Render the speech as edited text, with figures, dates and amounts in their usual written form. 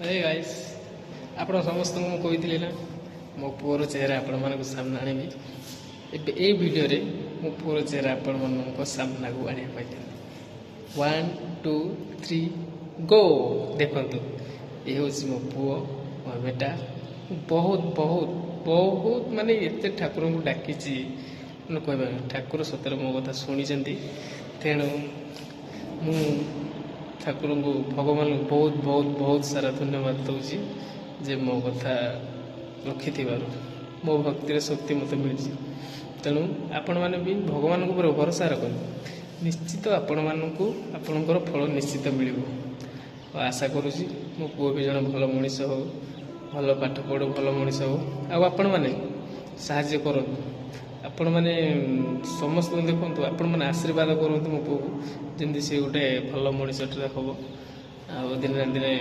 ହେ guys, ଆପଣ ସମସ୍ତଙ୍କୁ ମୁଁ କହିଥିଲି ନା, ମୋ ପୁଅର ଚେହେରା ଆପଣମାନଙ୍କ ସାମ୍ନା ଆଣିବି। ଏବେ ଏଇ ଭିଡ଼ିଓରେ ମୋ ପୁଅର ଚେହେରା ଆପଣମାନଙ୍କ ସାମ୍ନାକୁ ଆଣିବା ପାଇଁ। ୱାନ୍, ଟୁ, ଥ୍ରୀ, ଗୋ! ଦେଖନ୍ତୁ, ଏ ହେଉଛି ମୋ ପୁଅ, ମୋ ବେଟା। ବହୁତ ବହୁତ ବହୁତ ମାନେ ଏତେ ଠାକୁରଙ୍କୁ ଡାକିଛି, ମାନେ କହିବା, ଠାକୁର ସତରେ ମୋ କଥା ଶୁଣିଛନ୍ତି। ତେଣୁ ମୁଁ ଠାକୁରଙ୍କୁ, ଭଗବାନଙ୍କୁ ବହୁତ ବହୁତ ବହୁତ ସାରା ଧନ୍ୟବାଦ ଦେଉଛି ଯେ ମୋ କଥା ରଖିଥିବାରୁ। ମୋ ଭକ୍ତିର ଶକ୍ତି ମୋତେ ମିଳିଛି। ତେଣୁ ଆପଣମାନେ ବି ଭଗବାନଙ୍କ ଉପରେ ଭରସା ରଖନ୍ତୁ, ନିଶ୍ଚିତ ଆପଣମାନଙ୍କୁ ଆପଣଙ୍କର ଫଳ ନିଶ୍ଚିତ ମିଳିବ। ଆଉ ଆଶା କରୁଛି ମୋ ପୁଅ ବି ଜଣେ ଭଲ ମଣିଷ ହଉ, ଭଲ ପାଠ ପଢ଼ୁ, ଭଲ ମଣିଷ ହଉ। ଆଉ ଆପଣମାନେ ସାହାଯ୍ୟ କରନ୍ତୁ। ଆପଣମାନେ ସମସ୍ତଙ୍କୁ ଦେଖନ୍ତୁ, ଆପଣମାନେ ଆଶୀର୍ବାଦ କରନ୍ତୁ ମୋ ପୁଅକୁ, ଯେମିତି ସେ ଗୋଟେ ଭଲ ମଣିଷଟେ ହେବ ଆଉ ଦିନେ ନା ଦିନେ